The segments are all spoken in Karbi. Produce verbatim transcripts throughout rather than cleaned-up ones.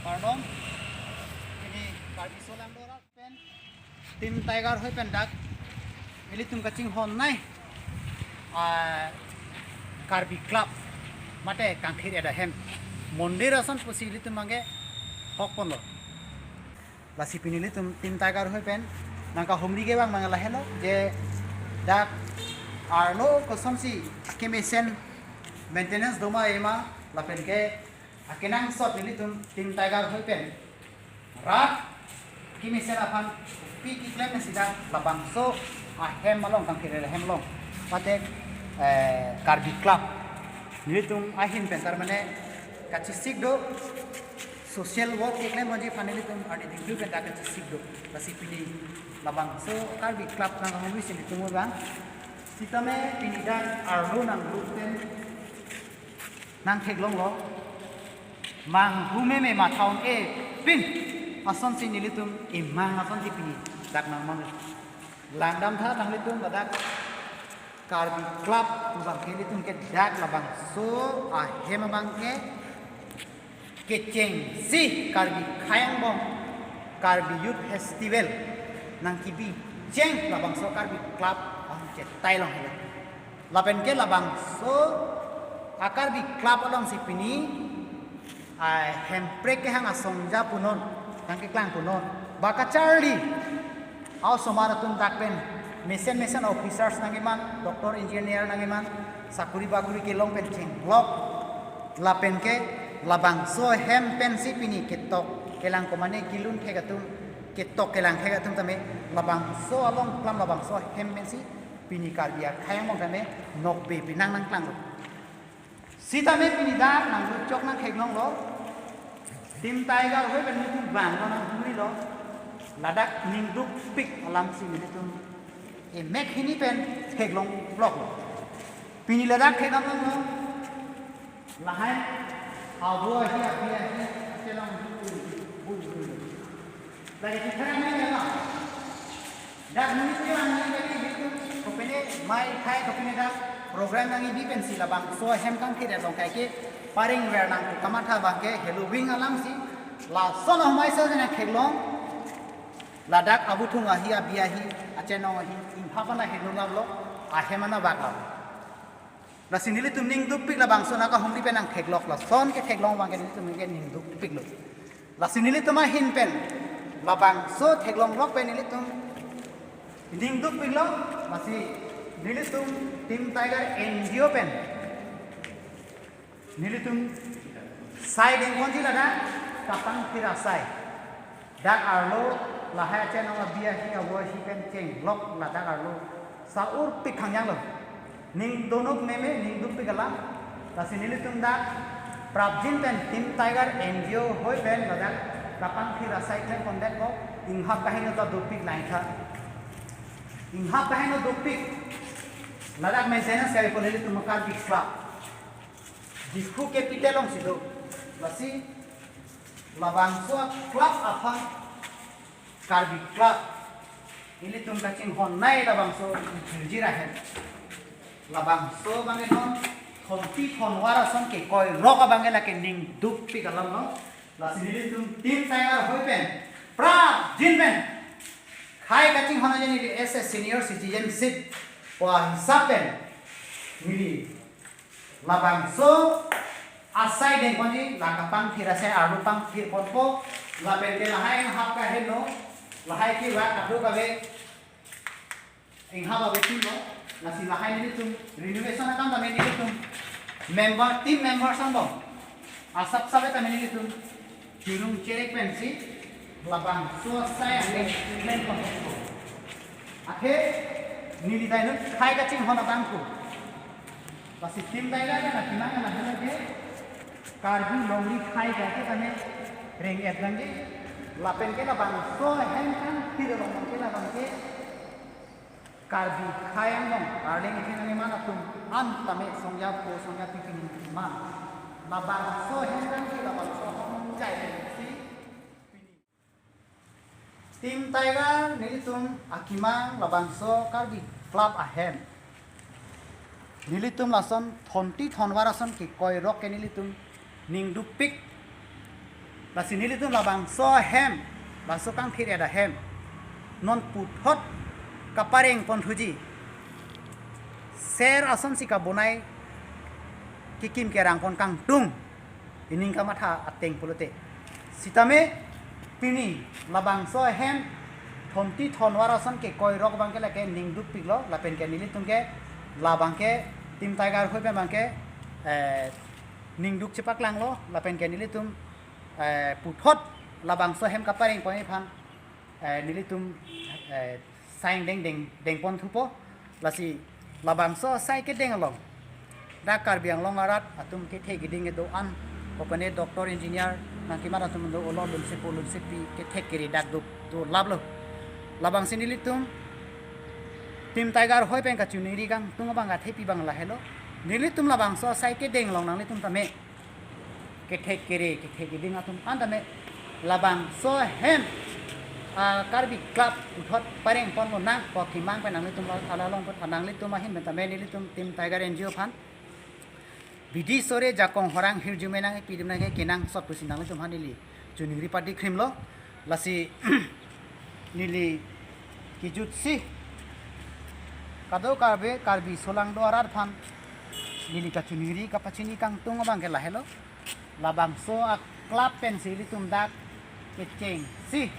Kardom, pini Karbi Solang Dora pen, Team Tiger hoi pen dak ilitum kachinghon nai, ah, Karbi Club mate Kangthir Eda Hem Mondir ason pusi ilitum abangke hokponlo. Lasi pini ilitum Team Tiger hoi pen nangkahumri ke abang abang lahelo je dak arlo kosonsi akemesen maintenance doma ema lapen ke akenangsot nelitum Team Tiger hoi pen rat kemesen aphan pi keklem si dak labangso ahem along, Kangthir Eda Hem along, mate, eh, Karbi Club nelitum ahin pen tar mane kachesik do, social work keklemji aphan nelitum arni dingdu pen dak kachesik do. Lasi pini labangso Karbi Club nangkahumri si nelitum abang. Sitame pini dak arlo nanglut pen nangtheklonglo. Mang hume me mathaun e pin asonsi nelitum imang asonsi pini dak nangmang. Langdamtha nanglitum ladak Karbi Club abangke nelitum ke dak labangso ahem abangke kechengsi Karbi Akhai angbong Karbi Youth Festival nangkebi cheng labangso Karbi Club abang chetai longhelo. Lapen ke labangso a-Karbi Club alongsi pini, ah, Hemprek kehang asongja punon, nangkeklang punon, ba kacharli a-osomar atum dak pen mesen mesen officers nangkeman, doctor, engineer nangkeman, sakuri bakuri kelong pen chenglok. Lapen ke labangso ahem pensi pini ketok kelang komane kelun thek atum, ketok kelang thek atum tame labangso along klam labangso ahem pensi pini Karbi Akhai angbong tame nokbe penang nangklanglo. Sitame pini dak nangluchok nangtheklonglo. Team Tiger hoi pen nelitum bang lo nanghuilo. Ladak ning dukpik alamsi nelitum emek hini pen theklong vlog lo. Pini ladak theklong lo. Lahai avo ahi, abi ahi, achelong bu bu bu. Lagi kita ini ya lah. Dak nelitum nangji tadi nelitum kopine mai khai kopine dak program nangji pensi labangso ahem Kangthir along kaike paring ver nangpu kamatha abangke heloving alamsi lason ahumai sa jena theklong. Ladak abuthung ahi, abi ahi, achenong ahi, inghap ana henung lamlo, ahem ana bak lam. Lasi nelitum ning dukpik labangso nangkahumri pen nangtheklok, lason ketheklong abangke nelitum ke ning dukpiklo. Lasi nelitum ahin pen labangso theklonglok pen nelitum ning dukpiklo. Lasi nelitum Team Tiger N G O pen nelitum sai dengponji ladak kapangthir asai. Dak arlo lahai achenong abi ahi avo ahi pen chenglok ladak arlo sa-urpik khangjanglo. Ning donok meme ning dukpik alam. Lasi nelitum dak prapjin pen Team Tiger N G O hoi pen ladak kapangthir asai klempondetpo, inghap kaheno ta dukpik laitha. Inghap kaheno dukpik. Ladak maintenance kaipo nelitum Karbi Club. Diphu capital alongsi do. Lasi labangso club aphan Karbi Club ilitum kachinghon nai labangso jirjir ahem. Labangso abangke non thonpi thonvar ason kekoirok abangke lake ning dukpik alam lo. Lasi nelitum Team Tiger hoi pen prapjin pen khai kachinghon aja neli as a senior citizenship pu ahisap pen neli labangso asai dengponji, la kapangthir asai arlo pangthirponpo, lapen ke lahai inghap kaheno, lahai ke rat adu kave inghap ave tilo. Lasi lahai nelitum renovation akam tame nelitum member, team member sangbo asap sabe tame nelitum chirung cherek pensi labangso asai ang treatment pangko. Athe neli dai non khai kachinghon abangko. Lasi Team Tiger ke nangkimang nang helo ke Karbi longri khai kaike tame reng-et nangji. Lapen ke labangso ahem Kangthir along ke labang ke Karbi Akhai angbong Arleng isi nangkeman atum an tame songja po songja pi pini man. Labangso ahem Kangthir labangso ahom jai si pini. Team Tiger nelitum akimang labangso Karbi Club ahem. Nelitum lason thonpi thonvar ason kekoirok ke nelitum ning dukpik. Lasi nelitum labangso ahem, laso kangthir-et ahem non puthot kapareng ponthuji. Ser asonsi kabonai kekim kerang pon kangtung, ining kamatha ateng pulote. Sitame pini labangso ahem thonti thonwar ason kekoirok abangke lake ningdukpiklo, lapen ke nelitum ke labangke Team Tiger ahoi pen abangke, eh, ningduk chepaklanglo, lapen ke nelitum, eh, puthot labangso ahem kapareng pon aphan, eh, nelitum, eh, saing deng deng deng ponthupo. Lasi labangso asai kedeng along dak Karbi Anglong arat atum kethe keding kedo-an, kopane doctor, engineer nangkemat atum do, olo lunsepo lunsepi kethek kere dak do, do laplo. Labangsi nelitum Team Tiger ahoi pen kachiningri kangtung abang kathepi abang lahelo. Nelitum labangso asai kedeng along nanglitum tame kethek kere, kethek keding atum an tame labangso ahem, ah, Karbi Club puthot pareng ponlonang, ko kimang pen nanglitum la-, ala along put nanglitum ahin pen tame nelitum Team Tiger N G O aphan bidi sore jakong horang hirjume nangkepi dum nangke kenangsot pusi nanglitum aphan neli chiningri padi krimlo. Lasi neli kejutsi kadokave Karbi aso lang do arat aphan neli kachiningri kapachini kangtung abangke lahelo. Labangso a-club pensi ilitum dak kechengsi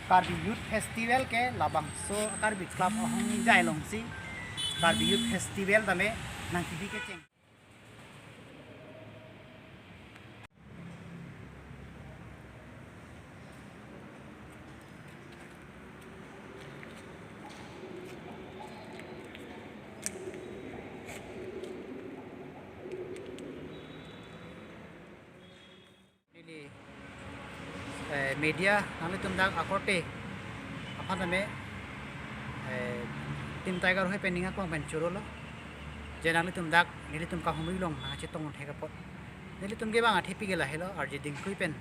Karbi Youth Festival ke labangso Karbi Club ahongjai alongsi Karbi Youth Festival tame nangkebi kecheng. Neli, eh, media nanglitum dak akorte aphan tame, eh, Team Tiger ahoi pen ning akong pen chorolo. Je nanglitum dak nelitum kahumri along nangchetong thek apot, nelitum ke bang athepi ke lahelo, arje dingkui pen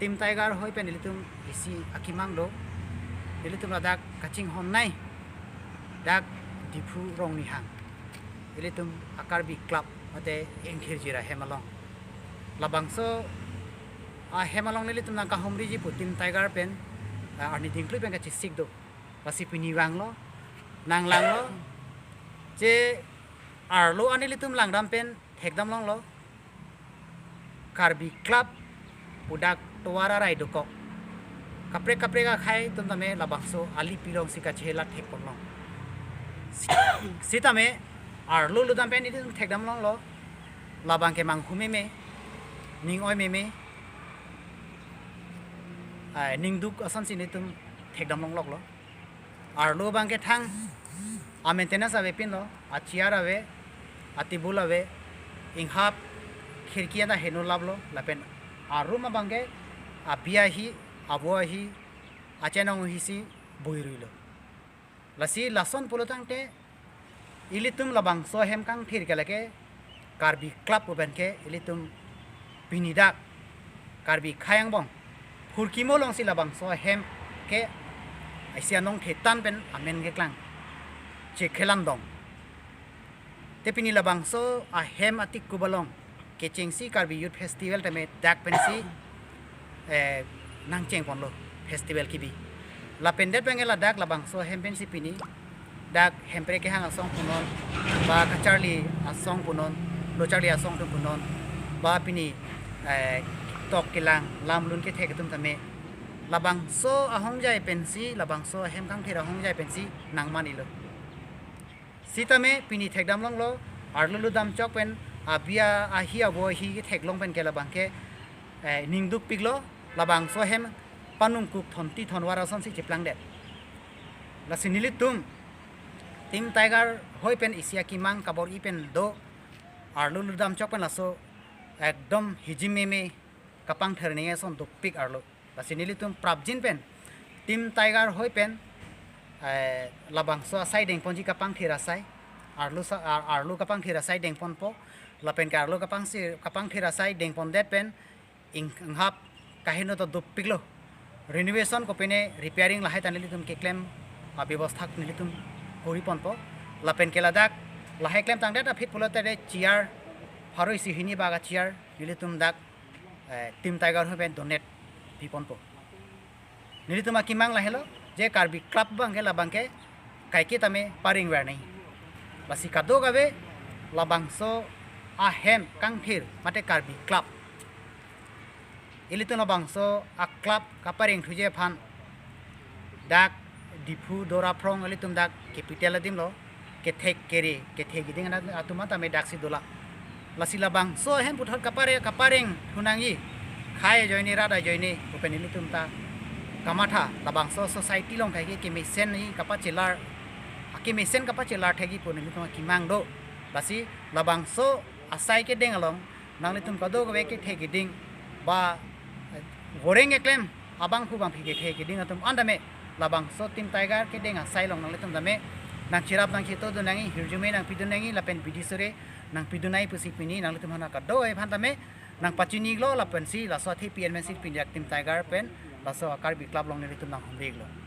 Team Tiger ahoi pen nelitum isi akemang do. Nelitum ladak kachinghon nai dak Diphu Rongnihang, ilitum a-Karbi Club mate ingthirjir ahem along. Labangso ahem along nelitum nangkahumriji pu Team Tiger pen, ah, arni dingkui pen kachesik do. Lasi pini vanglo, nanglanglo, je arlo an nelitum langdam pen thekdam longlo, Karbi Club pu dak tovar arai dokok. Kaprek kaprek akhei atum tame labangso alipi alongsi kachelat thek ponlong. Si-, sitame arlo lutdam pen nelitum thekdam longlo, labangke manghu meme, ning oi meme, ai, ningduk asonsi nelitum thekdam longloklo. Arlo abangke thang a-maintenance avepinlo, a-chair ave, a-table ave, inghap, khirki anta heno laplo, lapen a-room abangke abi ahi, avo ahi, achenong ahisi boiruilo. Lasi lason pulo tangte ilitum labangso ahem kangthir ke lake Karbi Club pu pen ke ilitum pini dak Karbi akhei angbong phurkimo alongsi labangso ahem ke isi anong thetan pen amen keklang, chekhelan dong. Te pini labangso ahem atik kubalong kechengsi Karbi Youth Festival tame dak pensi, eh, nangcheng ponlo festival kebi. Lapen det pen ke ladak labangso ahem pensi pini dak Hemprek kehang asong punon, ba kacharli asong punon, lo charli asong atum punon, ba pini, eh, tok kelang lam lun kethek atum tame labangso ahongjai pensi, labangso ahem kangthir ahongjai pensi nangmanilo. Sitame pini thekdam longlo, arlo lutdam chok pen abi ahi avo ahi ketheklong pen ke labangke, eh, ningdukpiklo, labangso ahem panungkuk thonti thonvar asonsi cheplangdet. Lasi nelitum Team Tiger ahoi pen isi akemang kabor-i pen do, arlo lutdam chok pen laso ekdom hijim meme kapangthir ning ason dopik arlo. Lasi nelitum prapjin pen Team Tiger ahoi pen, eh, labangso asai dengponji kapangthir asai, arlo sa-, ar-, arlo kapangthir asai dengponpo, lapen ke arlo kapangsi-, kapangthir asai dengpondet pen ing-, inghap kaheno ta dopiklo. Renovation kopine repairing lahai ta nelitum keklem abevostha nelitum kori ponpo. Lapen ke ladak lahai klemtangdet aphi pulote chair pharo isi hini bak a-chair nelitum dak eh, Team Tiger ahin pen donate piponpo. Nelitum akemang lahelo, je Karbi Club abangke labangke kaike tame pareng ver nai. Lasi kadokave labangso ahem kangthir mate Karbi Club, ilitum labangso a-club kapareng thuji aphan dak Diphu Dora Phrong ilitum dak capital adim lo, kethek kere, kethek keding atum tame daksi dolang. Lasi labangso ahem puthot kapare, kapareng thunangji, khei ajoine, rat ajoine pu pen ilitum ta kamatha, labangso society along kaike kemesen ni kapachelar, akemesen kapachelar thekji pu nelitum akemang do. Lasi labangso asai kedeng along nanglitum kadokave kethek keding ba, eh, goreng keklem abangphu bangphi kethek keding atum an tame labangso Team Tiger kedeng asai along nanglitum tame nangcherap nangchetongdun nangji, hirjume nangpidun nangji lapen bidi sore nangpidun nangji pusi pini nanglitum aphan kadokave aphan tame nangpachini-iklo lapensi laso athepi enmensi pini dak Team Tiger pen laso a-Karbi Club along nelitum nanghumri-iklo.